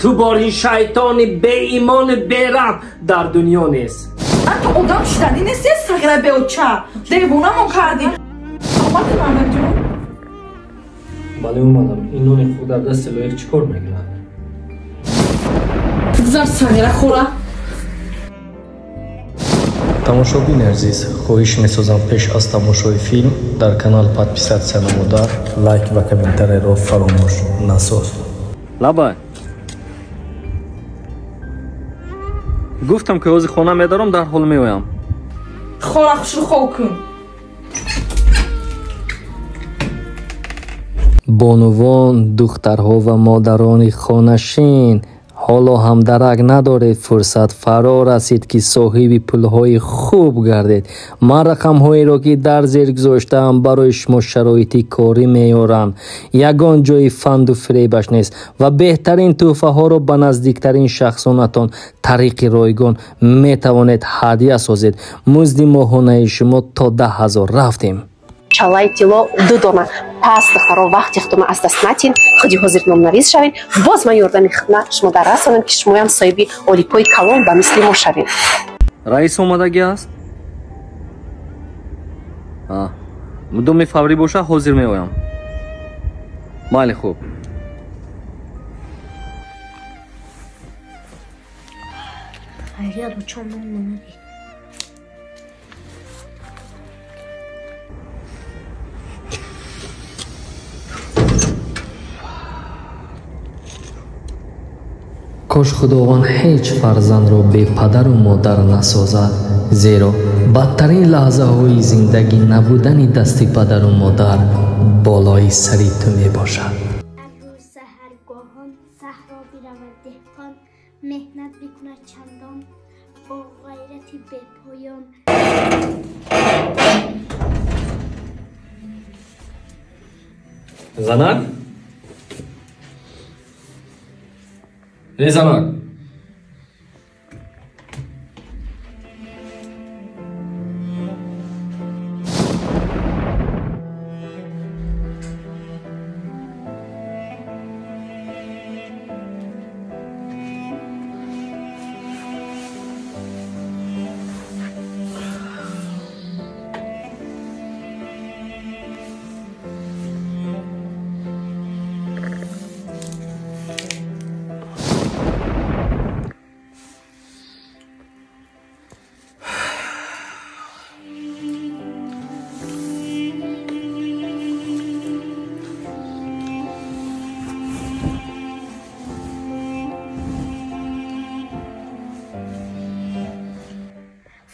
Ту бор ин шайтони беимони бераҳм дар дунё нест. Ту одам шуданӣ нести, сағира беоча. Девонамон кардӣ. Омадӣ, мардакҷон? Бале, омадам. Ин нони худ дар дасти Лоиқ чӣ кор мекунад? Бигзар сағира хӯра. Тамошобини азиз, хоҳиш месозам пеш аз тамошои филм дар канал подписаться намуда, лайк ва комментарийро фаромӯш насоз. Лабай, гуфтам ки ҳозир хона медаром, дарҳол меоям. Хора, хушрӯ хоб кун. Бонувон, духтарҳо ва модарони хонашин, ҳоло ҳам дарак надоред, фурсат фаро расид, ки соҳиби пулҳои хуб гардед. Ман рақамҳоеро, ки дар зер гузоштаам, барои шумо шароити корӣ меорам. Ягон ҷои фанду фиребаш нест ва беҳтарин тӯҳфаҳоро ба наздиктарин шахсонатон тариқи ройгон метавонед ҳадя созед. Музди моҳонаи шумо то 10 000. Рафтем. Чалаи тилло ду дона. Пас, духтаро, вақти худума аз даст натин, худи ҳозир номнавис шавед. Боз ман ёрдами худма шумо дар расонам, ки шумоям соҳиби олипои калон ба мисли мо шавед. Раис омадагӣ аст? Мудоми фаврӣ боша, ҳозир меоям. Майли, хуб. Хайрият, очам нон намедиҳ. Кош Худованд ҳеҷ фарзандро бепадару модар насозад, зеро бадтарин лаҳзаҳои зиндагӣ набудани дасти падару модар болои сари ту мебошад. Ҳар рӯз саҳаргоҳон саҳро биравад деҳқон, меҳнат бикунад чандон бо ғайрати бепоён. Занак, эй занак!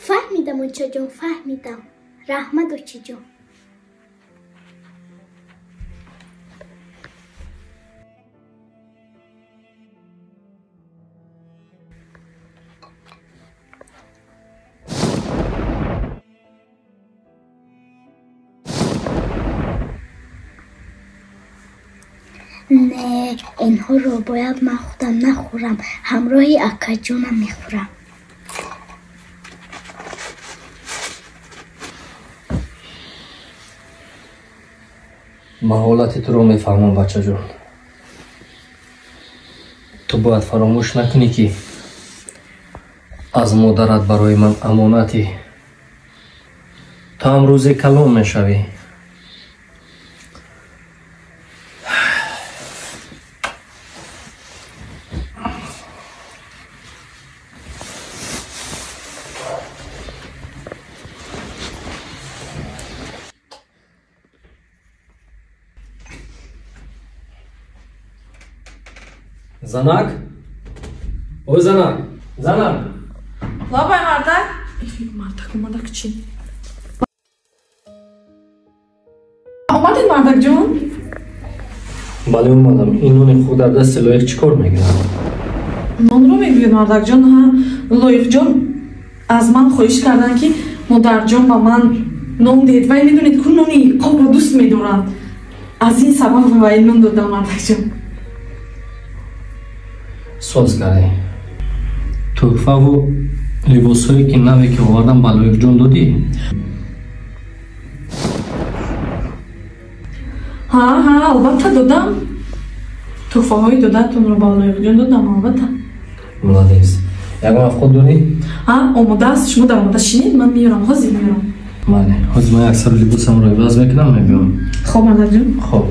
Фаҳмидам, очаҷон, фаҳмидам. Раҳмат, очаҷон. Не, инҳоро бояд ман худам нахӯрам, ҳамроҳи акаҷонам мехӯрам. Ман ҳолати туро мефаҳмам, бачаҷон. Ту бояд фаромӯш накунӣ, ки аз модарат барои ман амонатӣ. Ту ҳам рӯзе калон мешавӣ. Занак, ой, занак, занак! Лабай, мардак. Мардак омадак чӣ? Омадед, мардакҷон? Бале, омадам. Ин нони худ дар дасти Лоиқ чӣ кор мекунад? Нонро мегӯед, мардакҷон? Ҳа, Лоиқҷон аз ман хоҳиш карданд, ки модарҷон ба ман нон диҳед. Вай медонед ку, нони қобро дӯст медоранд. Аз ин сабаб вай нон додам, мардакҷон. Соз кардӣ. Тӯҳфаву либосҳое, ки наве ки овардам, ба Лоиқҷон додӣ? Ҳа, ҳа, албатта додам. Туҳфаҳои додаатонро ба Лоиқҷон додам, албатта. Молодец. Ягон афқот дорӣ? Ҳа, омода аст. Шумо дар омода шинед, ман меёрам, ҳозир меёрам. Бале, ҳозир ман як сару либосамро иваз мекунам, мебиём. Хоб, мардакҷон. Хоб.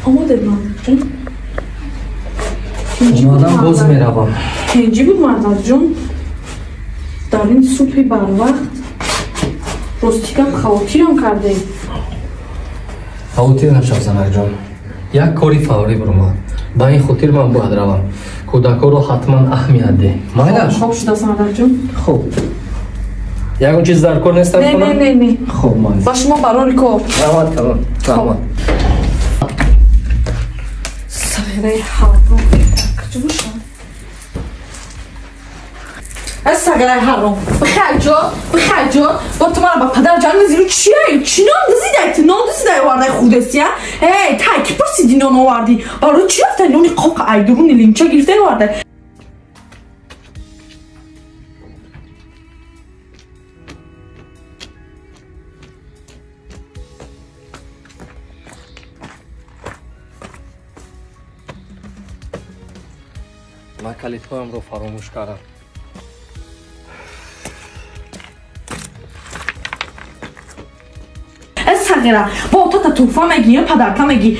Омодед, мардакҷон? Омадам, боз меравам. Тенҷӣ буд, мардакҷон? Дар ин субҳи барвақт рости гап хавотирам кардед. Хавотир нашав, занакҷон. Як кори фаврӣ баромад. Ба ин хотир ман бояд равам. Кӯдакҳоро ҳатман аҳамият деҳ. Майлаш? Хоб шудааст, мардакҷон. Хуб. Ягон чиз дар кор нест? Не, не, не, не. Хуб, майлаш. Ба шумо барори кор. Раҳмат калон. Раҳмат. Сағираи ҳаром куҷо бошад? Аз сағираи ҳаром бихайҷо, бихайҷо, бо ту мара ба падар ҷанг зиру чия? Чӣ нон дузидай? Ту нон дузидай овардай хурдесия? Эй, тай ки пурсиди нон овардӣ? Барои чӣ рафтай нони қоқ айдуруни линча гирифтай овардай? Ман калидҳоямро фаромӯш кардам. Э сағира, бо отата туҳфа мегӣ ё падарка мегӣ?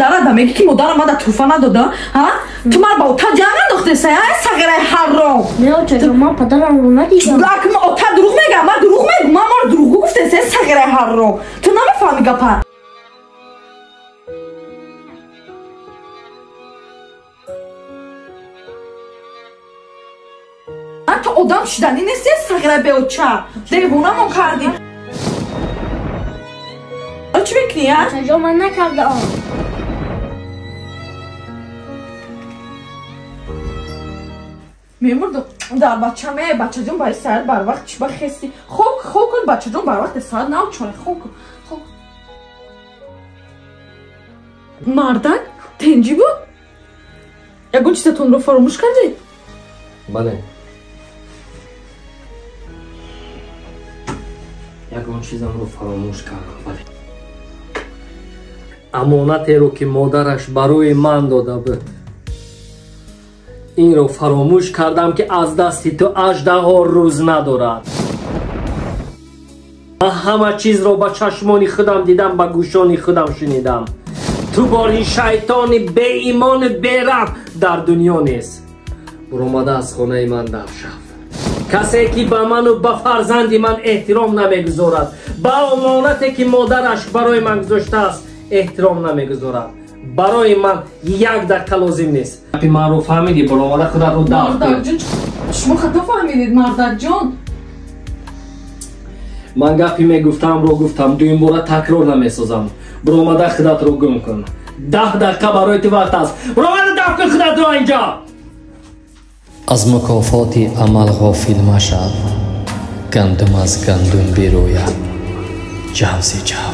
Дарада мегӣ ки модарам мада туҳфа надода, ҳа? Ту мара ба ота ҷанг андохтеса, э сағираи ҳаром? Не, очаҷон, ман падарамро надидам. Лак, ота дурӯғ мега, ман дурӯғ мегӯ, ман маро дурӯғгӯ гуфтеса, э сағираи ҳаром. Ту намефаҳмӣ гапа? Ту одам шуданӣ нести, сағира беоча. Девонамон кардӣ. Чӣ мекунӣ, а? Очаҷон, ман накардаам. Мемурдам. Дар бачам, э, бачаҷон, бари саҳар барвақт чӣ ба хести? Хоб, хоб кун, бачаҷон, барвақт соат нав чора, хоб кун, хоб. Мардак, тенҷӣ буд? Ягон чизатонро фаромӯш кардед? Бале. Ягон чизамро фаромӯш кардам, бале. Амонатеро ки модараш барои ман дода буд, инро фаромӯш кардам, ки аз дасти ту аждаҳо рӯз надорад. Ман ҳама чизро ба чашмони худам дидам, ба гӯшони худам шунидам. Ту бори шайтони беимони бераҳм дар дунё нест. Буромада аз хонаи ман дар шав. Касе ки ба ману ба фарзанди ман эҳтиром намегузорад, ба амонате ки модараш барои ман гузоштааст эҳтиром намегузорад, барои ман як дақиқа лозим нест. Гапи манро фаҳмидӣ? Буромада худатро дафт кун. Мардакҷон, шумо хато фаҳмидед, мардакҷон. Ман гапи мегуфтамро гуфтам, дуюмбора такрор намесозам. Буромада худатро гум кун. 10 дақиқа барои ту вақт аст. Буромада дафт кун худатро инҷо. Аз мукофоти амал ғофил машав, гандум аз гандум бирӯяд, ҷавзи ҷав.